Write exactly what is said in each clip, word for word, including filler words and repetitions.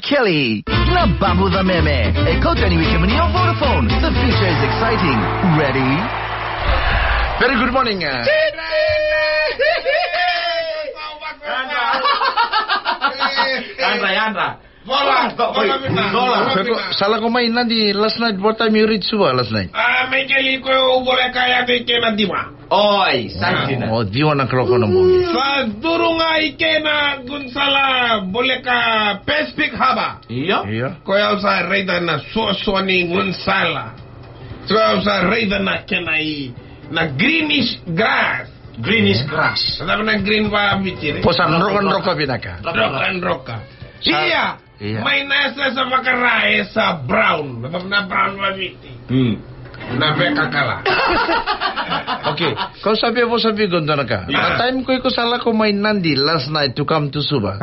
Kelly, na Babu the Meme. E kauta yani vei kemuni o Vodafone. The future is exciting. Ready? Very good morning. Yadra, yadra. Vola, vola, vola, vola. Sa lako mai Nadi last night, what time you reach Suva last night? A, Michael, iko voleka ya vei kena diva. Oi, sa dina. O, diva na kaloko na bogi. Sa duru ga i kena gunsala voleka Pacific Harbour. Io. Io. Ko yau sa raica na soso ni gunsala. Ko yau sa raica na kena i, na greenish grass. Greenish grass. Sa na green va Viti, ne? Po sa droka, droka vinaka. Droka, droka. Sa, ia. Ia. Mai na yasayasa vakara e sa brown. Na brown va Viti. Na veka kala. Okay, kau sa via vosa vei iko dua na ka. Na time ko iko sa lako mai Nadi last night to come to Suva.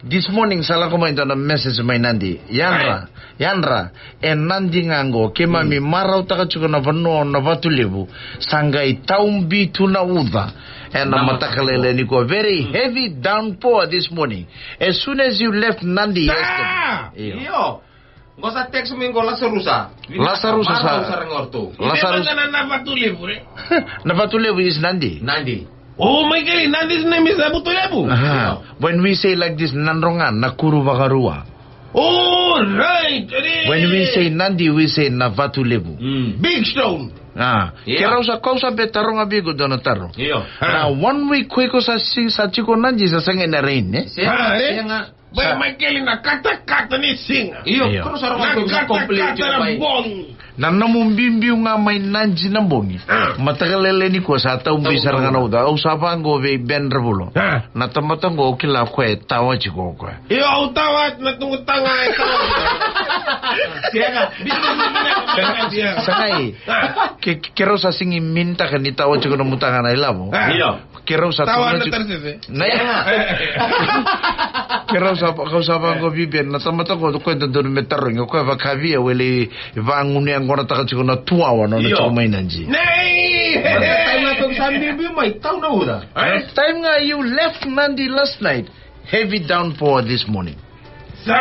This morning sa lako mai dua na message mai Nadi. Yadra, yadra, e Nadi ga qo, keimami marautaka tiko na vanua o Navatulevu, sa qai taubi tu na uca ena mataka lailai nikua. Very heavy downpour this morning. As soon as you left Nadi yesterday. Io. Io. Qo sa text mai qo Lasarusa. Lasarusa sa. Marau sara ga o ratou. Lasarusa. Iko vata na Navatulevu, e? Navatulevu is Nadi. Nadi. Oh, Michael, Nadi's name is Navatulevu. Aha. When we say like this, Nadroga, na kuru vakarua. Oh, right, right. When we say Nadi, we say Navatulevu. Big stone. A, ke rau sa, kau sa via taroga vei iko dua na taro. Io. Na one week ko iko sa si-, sa tiko Nadi sa sega ni rain, e? Sega, sega. Bai Michael, na katakata ni siga. Io, kau sa rogo na katakata na bogi. Na nomu biubiu ga mai Nadi na bogi. Mataka lailai nikua sa taubi sara ga na uca. Au sa vaqo vei Ben Ravulo. Na tamata qo au kila o koya e tawa tiko o koya. Io, au tawa na tugu taga e tawa. Sega. Sa qai. Ke, ke rau sa sigi minitaka ni tawa tiko na mutaga na ilavo. Io. Ke rau sa tawa na tarisese. Na ia. Ke rau sa, kau sa vaqo vei Ben, na tamata qo, o koya dodonu me tarogi, o koya vakavica, wele vagunuyagonataka tiko na tuawa na nona tiko mai Nadi. Nei! Time ga kau sa biubiu mai, tau na uca. Time ga you left Nadi last night, heavy downpour this morning. Sa,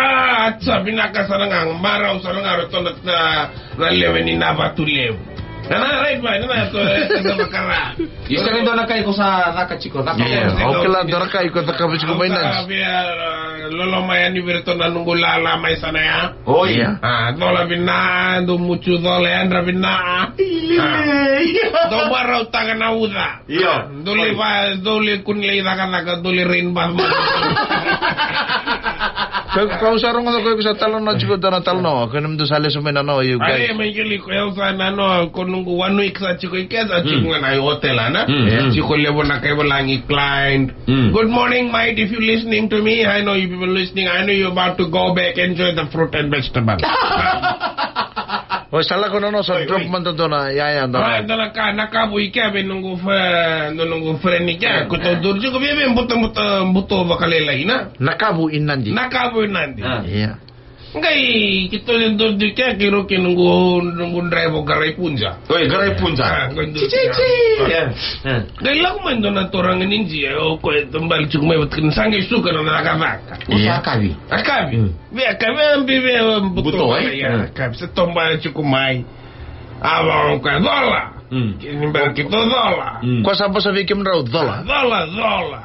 sa vinaka sara ga, marau sara ga, ratou na, na lewe ni Navatulevu. Na, na, right, right, na, na, to, e, na makara. Isa ni dua na ka iko sa caka tiko, caka. Io, au kila dua na ka iko cakava tiko mai Nadi. Sa via, e, loloma yani vei ratou na noqu lala mai sana ya. Oi. Io. A, cola vina, dou mucu cola, yadra vina. Io. Dou marautaka na uca. Io. Dou lai va, dou lai kua ni lai cakacaka, dou lai rain bath. Kau, kau sa rogoca ko iko sa talanoa tiko dua na talanoa. Ko nomudou sa lesu mai nanoa, you guys. Ae, mai keli ko yau sa nanoa, ko noqu one week sa tiko i ke, sa tiko ga na hotel, ana? Tiko levu na kai valagi client. Good morning, mate, if you listening to me, I know you people listening, I know you about to go back, enjoy the fruit and vegetable. O sa lako nanoa sa drop mada dua na yaya dua. A, dua na ka, na kavu i kea vei noqu fre-, dua noqu friend i kea, ko tou duru tiko vei, vei buto, buto, buto vakalailai, na? Na kavu i Nadi. Na kavu i Nadi. Ia. Qai, keitou duru tiko kea, keirau kei noqu, noqu driver Qarai Punja. Oi, Qarai Punja. A, qai duru tiko kea. Qai lako mai dua na turaga ni Jia, o koya e taubale tiko mai vata kina, sa qai suka na cakacaka. O sa kavi. A kavi. Via ka via bi via buto, buto, e? Ia, ka via se toba tiko mai. A vaqo koya cola. Kini bera keitou cola. Ko sa vosa vei kemudrau cola. Cola, cola.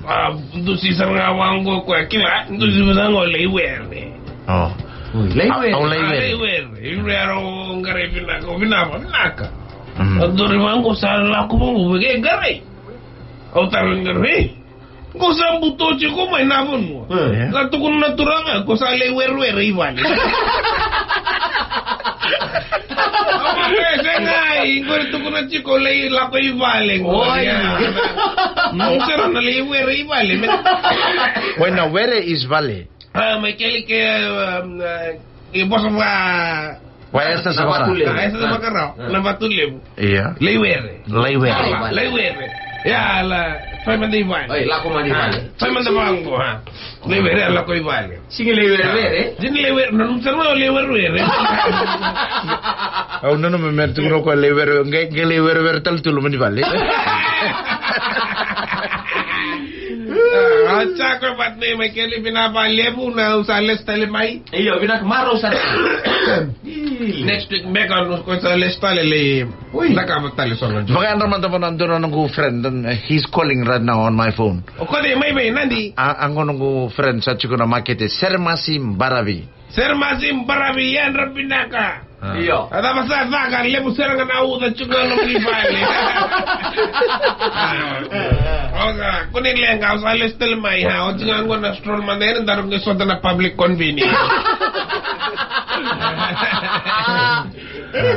A, dusi sara ga vaqo koya kila, dusi vaqo lai were. O. Lai were. Au lai were. Lai were. Iwere o Qarai vinaka, vinaka, vinaka. A duri vaqo sa lako vaqo vei Qarai. Au taro Qarai. Ko sa buto tiko mai na vanua. Sa tukuna na turaga, ko sa lai werewere i vale. Sega, qori tukuna tiko lai lako i vale. Oi. Au taro na lai were i vale. Wai na were is vale. A, mai keli ke, um, e vosa va. Wa esta sa vaka. A, esta sa vaka rau. Na vatu levu. Ia. Lai were. Lai were. Lai were. Ia, la, fai mada i vale. Oi, lako mada i vale. Fai mada vaqo, ha. Lai were, lako i vale. Sigi lai were were. Sigi lai were, na num sarma lai were were. Au nanuma me tukuna ko lai were, qai, qai lai were were tale tu loma ni vale. A, Sa ko bat nei mai keli bina ba levu na usa les tale mai. Io, vinaka marau sara. Ih. Next week beka no ko sa les tale le. Ui. Na ka ba tale so na. Vakayadra mada vou na dua na noqu friend, and, uh, he's calling right now on my phone. O kode mai mai nadi. A, a qo noqu friend sa tiko na makete, Seremasi Baravi. Seremasi Baravi, yadra vinaka. Ah. Io. A cava sa caka, levu sara ga na uca tiko ga loma ni vale. Ah. Oka, kua ni leqa, au sa lesu tale mai, ha, o tiko ga qo na stroll mada, ena daru qai sota na public convenience.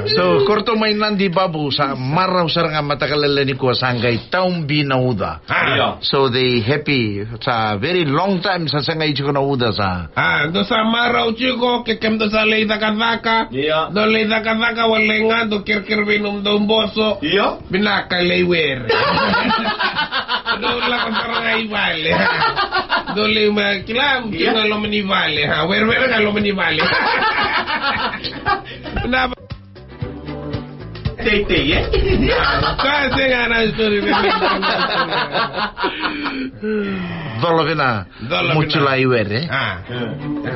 So, ko ratou mai Nadi, Babu, sa marau sara ga mataka lailai nikua, sa qai tau bi na uca. Ah. Io. So they happy. Sa very long time sa sega i tiko na uca sa. Ah, dou sa marau tiko, ke kemudou sa lai cakacaka. Io. Dou lai cakacaka wale ga, dou kerekere vei nomudou boso. Io. Vinaka lai were. Dou lako sara ga i vale. Dou lai ma kila, io, kila loma ni vale. Ha, werewere ga loma ni vale. Na Teitei, e? Ka sega na story. Cola vina. Cola vina. Mutu lai were. Ah.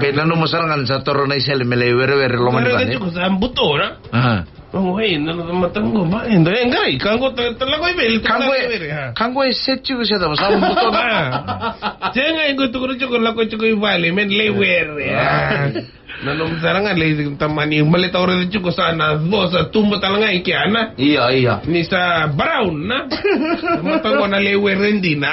Ke nanuma sara ga ni sa toro na isele me lai werewere loma ni vale. Tiko sa buto na. Ah. Oi, na, na, mataqu, ba, e, da, e, qai, ka qo ta, ta lako i vale, ta lako i vale, ha. Ka qo e set tiko se cava, sa buto na. Ah. Sega, e qo tukuna tiko, lako tiko i vale, me lai were. Ah. Na nomu sara ga lai tamani, male taura tiko sa na vosa tuba tale ga i kea na. Ia, ia. Ni sa brown na. Mataqu na lai were dina.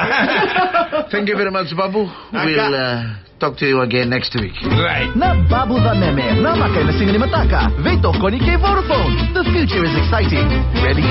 Thank you very much, Babu. Aka. We'll, uh, talk to you again next week. Right. Na Babu Vameme, na maka ena siga ni mataka, veitokoni kei Vodafone. The future is exciting. Ready?